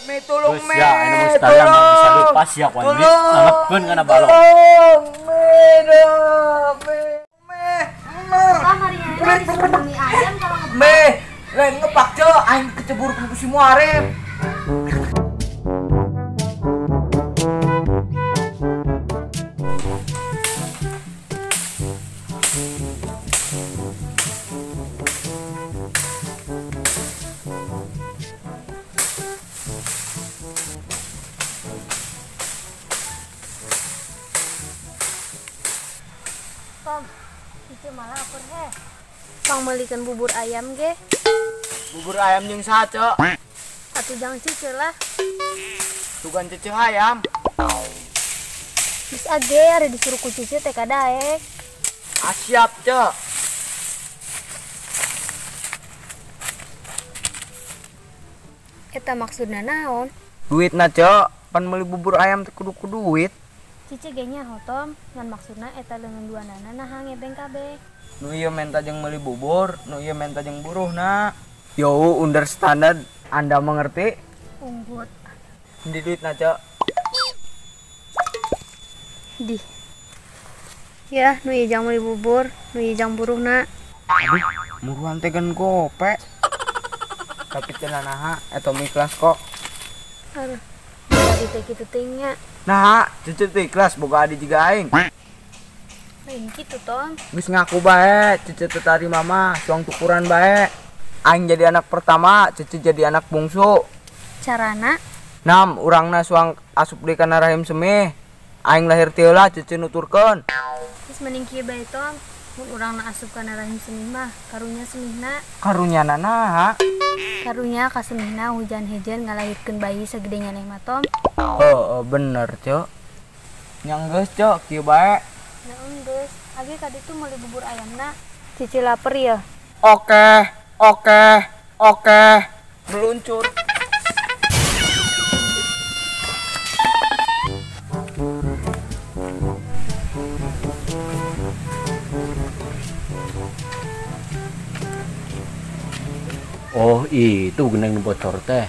Me tolong me. Ya, anu bisa lepas ya kuan. Nangepkeun kana balong. Tolong me dah me. Me. Ayam kalau ngepak. Me, lain ngepak ce, aing kecebur ku si Muarif. Tom, itu malah lapar he. Pang meulikeun bubur ayam ge. Bubur ayam jeung saha, Cek? Atuh jangan cece lah. Tugan cece hayam. Geus age ari disuruh ku cece teh kadaek. Asiap, Cek. Eta maksudna naon? Duitna, Cek. Pan meuli bubur ayam teh kudu ku duit. Cice ge nyaho Tom, ngan maksudna eta leungeun duanana naha ngebeng kabeh. Nu ieu menta jeung meuli bubur, nu ieu menta jeung buruhna. Yo, understandard, Anda mengerti? Unggut. Di duitna, Cek. Di. Ya, nu ieu jang meuli bubur, nu ieu jang buruhna. Aduh, muruan teh geun gope. Tapi teu naha, eta mah ikhlas kok. Aduh, tadi teh kitu teh nya. Nah, cucu teh ikhlas boga adi jiga aing. Lain kitu, Tom. Geus ngaku bae, cucu teh tari mama, suang tukuran bae. Aing jadi anak pertama, cucu jadi anak bungsu. Carana? Nam, urangna suang asup deui kana rahim semih. Aing lahir teh heula cucu nuturkeun. Geus mending kieu bae, Tom. Mun urangna asup kana rahim semih mah, karunya semihna. Karunyana naha? Karunya ka semihna hujan hejen ngalahirkeun bayi sagede nyaneh mah, Tom. Heeh, bener, Cek. Nya geus, Cek, kieu bae. Nya geus, age ka ditu meuli bubur ayamna. Cici lapar ya? Oke, oke, oke. Meluncur. Oh, itu geneng bocor teh.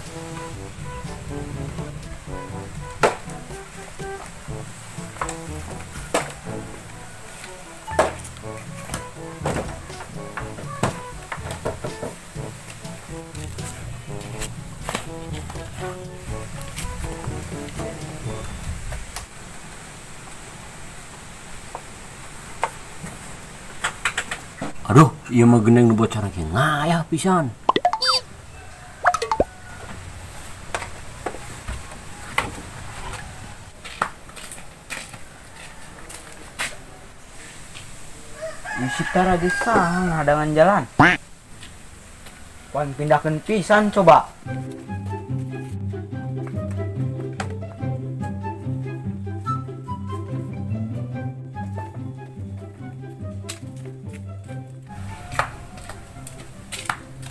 Aduh, ieu mah geneng nu bocor ge ngayah pisan. Isi tara sang hadangan jalan. Wan pindahkeun pisan coba.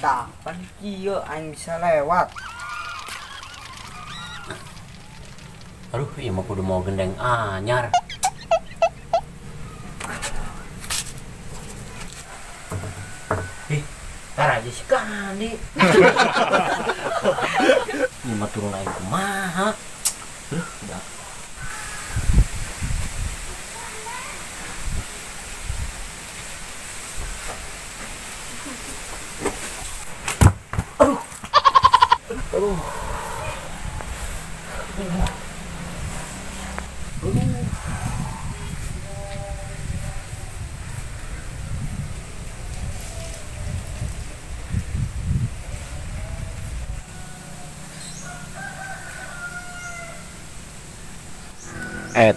Tah, pan kieu aing bisa lewat. Aduh, ieu mah kudu mau gendeng anyar. Ih, tara aja si Kandi. Ini mah turun aing kumaha. Aduh, udah. Aduh. Aduh. Aduh.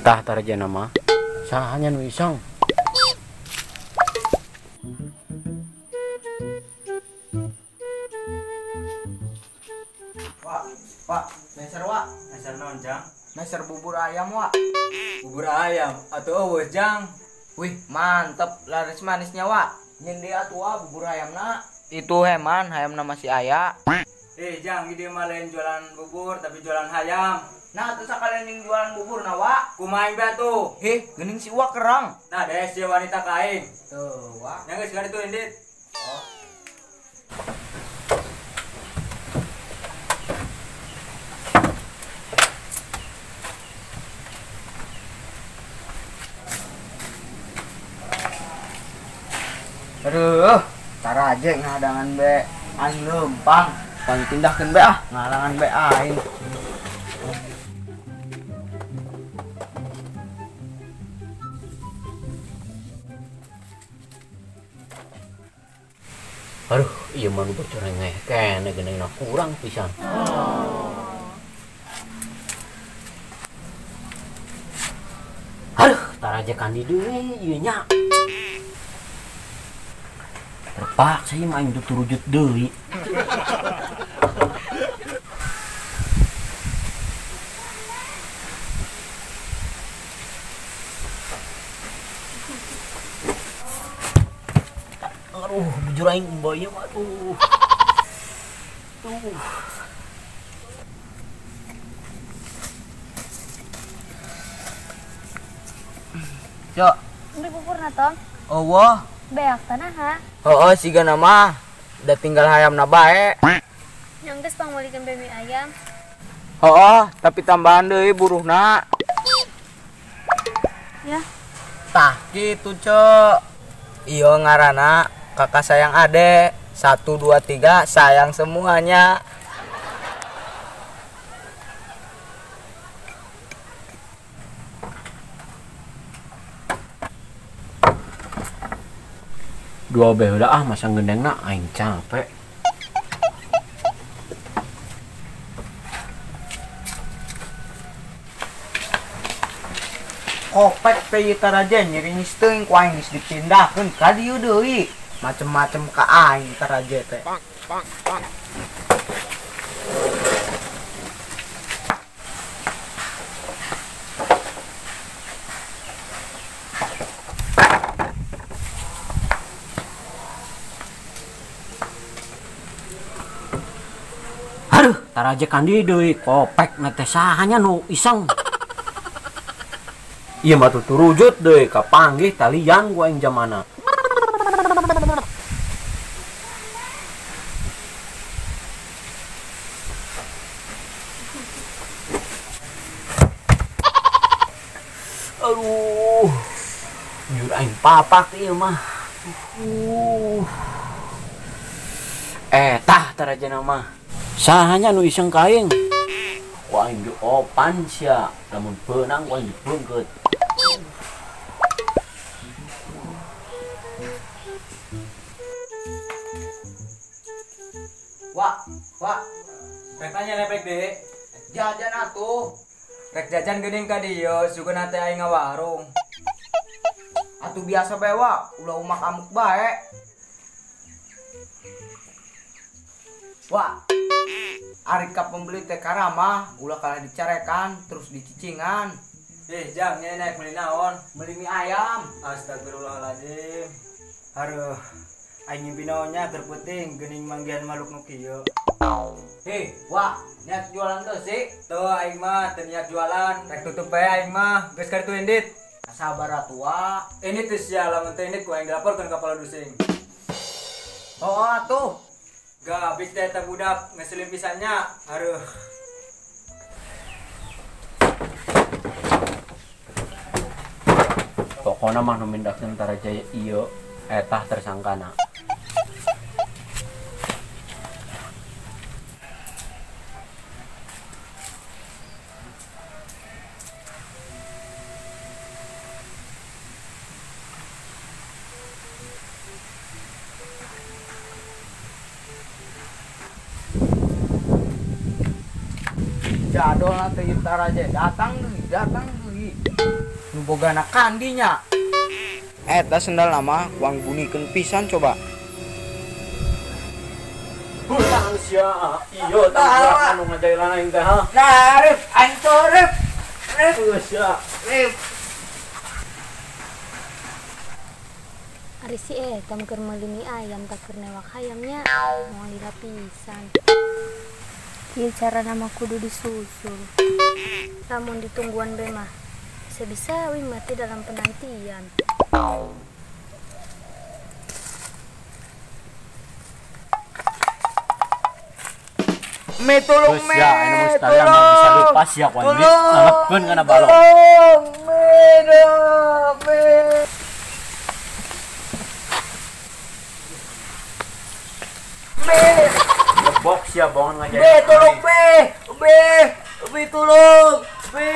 Tah tarjana mah sahanya nu iseng. Wak, Pak, meser wak, meser naon jang? Meser bubur ayam wak. Bubur ayam atau eueuh jang? Wih, mantep laris manisnya wak. Nyeun deui atuh wak bubur ayamna. Itu heman, hayamna masih aya. Jang, ieu mah lain jualan bubur tapi jualan hayam. Nah, terus kalian yang jualan bubur nah wak. Kumaha bae tuh? Heh, geuning si wak kerang. Nah, des si wanita ka aing. Tuh, wak. Nya geus kali tuh indit. Oh. Taraje ngahadangan be aing leumpang. Pan pindahkeun be ah, ngahalangan be aing. Aduh, ieu mah nu bocorengeh keneh geuning kurang pisan. Aduh, taraje kandi deui ieu nya. Terpaksa ieu mah aing turujut deui. Aduh, bujur aing bae mah aduh. Tuh. Cok. Beli buburna tong. Eueuh. Beak tanah ha. Heeh, sigana mah da tinggal hayamna bae. Yang geus pangmeulikeun be mie ayam. Heeh, tapi tambahan deui buruhna. Ya. Tah kitu, Cok. Iyo ngaranna kakak sayang ade. 1 2 3 sayang semuanya. Dua beh udah ah masa gendengna aing capek. Kopek teh ieu taraje nyeri teuing ku aing geus dipindahkeun ka dieu deui. Macem-macem ka aing taraje teh. Aduh, taraje kandi deui kopek na teh sahanya nu iseng. Ieu mah turujut deui kapanggih talian ku aing jamana. Aduh, jujur aing papak ieu mah. Tah tarajana mah. Sahanya nu iseng ka aing. Ku aing diopan sia, lamun beunang ku aing dibeungkeut. Wak, wak. Rek tanya lepek deh. Jajan atuh. Rek jajan geuning ka dieu, sugan teh aing ngawarung. Atuh biasa bae wak, ulah umak amuk bae. Wak, ari ka pembeli teh karamah, ulah kalah dicarekan terus dicicingan. Ih, jang nya naik meuli naon? Meuli mie ayam. Astagfirullahaladzim. Aduh, aing ngimpi naonnya keur peuting geuning manggihan makhluk nu kieu. Hei, wak, niat jualan teu sih? Tuh aing mah teu niat jualan, rek tutup bae aing mah, geus karitu indit. Sabar atuh, wak. Ini teh sia lamun teu indit ku aing dilaporkeun ka kepala dusing. Oh, atuh. Gabis teh eta budak ngeselin pisannya. Aduh. Pokona mah nu mindahkeun taraje ieu etah tersangkana. Jadol na teh taraje datang deui nu bogana kandinya. Eta sendal mah kuang bunikeun pisan coba. Hutang sia, ieu tah anu ngajailan aing teh ha. Nah, Rif, aing tuh Rif. Rif, sia. Rif. Ari si eta keur meuli mie ayam tak keur newak hayamnya moal lila pisan. Ieu carana mah kudu disusul. Lamun ditungguan be mah bisa-bisa wing mati dalam penantian. Me tolong me. Ya, anu mun sekalian mah bisa lepas ya ku aing. Nalepkeun kana balong. Tolong me, me. Be. Ngebok sia bohongan ngajarin. Be, tolong be. Be, be tolong. Be.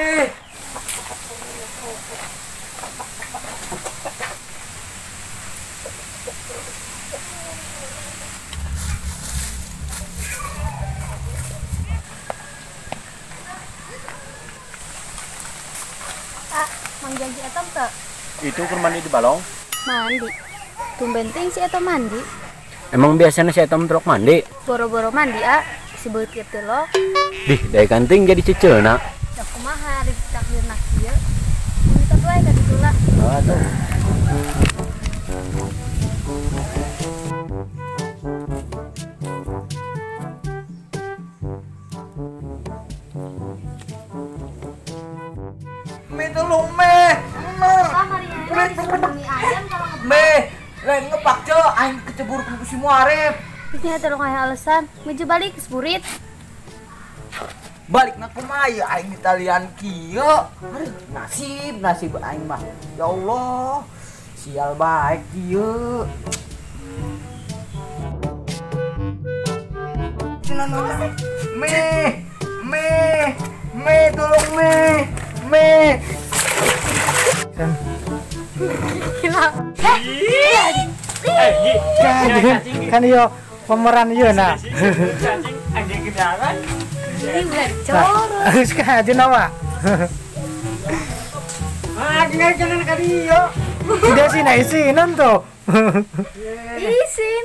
Ah, Mang Janji atam teu? Itu keur mandi di balong. Mandi. Tumben teuing si eta mandi. Emang biasanya si Etam truk mandi? Boro-boro mandi, ah. Si beutik teh lo. Dih, dae kanting jadi ceceuna. Da kumaha ari takdirna kieu. Minta wae ka ditu lah. Aduh. Me tolong me. Me. Lain ngepak ce, aing kecebur ku si Muarif. Nya tolong aya alasan, meja balik seburit. Balik na kumaha ieu aing di talian kieu. Aduh, nasib nasib aing mah. Ya Allah, sial bae kieu. Me, me, me tolong me, me. Kan iyo pemeran iyo nah. Anjing kenangan. Ini udah corot. Harus kaji nawa. Ah, kenal kan iyo. Tidak sih nah isinan tuh. Isin.